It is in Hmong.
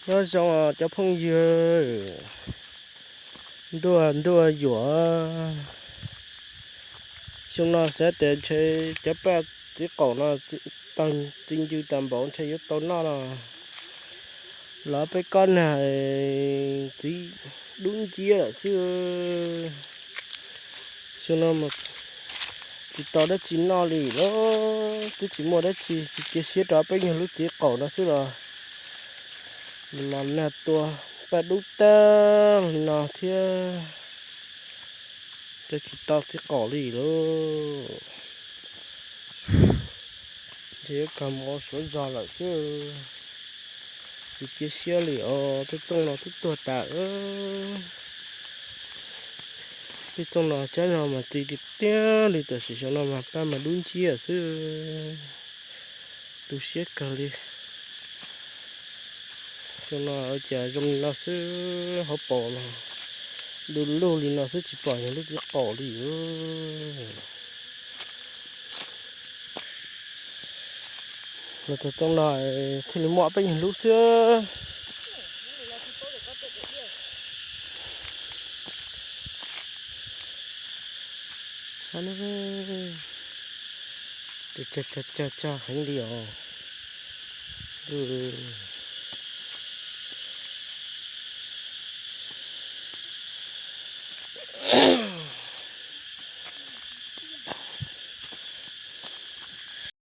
Nyob zoo cov phooj ywg, ntuj ntuj yuam, xyoo no xav tias ntshe cov paj txiv qaum no txi ncw tas npaum ntshe yuav tau noj no. Los peb kob nag txiv dub nciab lawm xwb. Xyoo no mas tsis tau dab tsi noj li lauj, twb tsis muaj dab tsi, tsis cia siab rau peb nyuag lub txiv qaum no xwb los los nag tua paj dub tag li no thiab, ces tsis tau txiv qaum li lauj. Ces yuav kawg mus ua suav zog lawm xwb. Tsis cia siab li os, tej txooj no twb tuag tas. Tej txooj no tsab no mas txi tiag tiag li, tam sim xyoo no mas paj mas dub nciab xwb. Tu siab kawg li. Xyoo no cas zoo li no xwb, hauv paus mas du lug li no xwb, tsis pom yog lub txiv qaum li. Los txog txooj no thiaj li muaj peb nyuag lub xwb. Saib na, cog cog cog heev li os.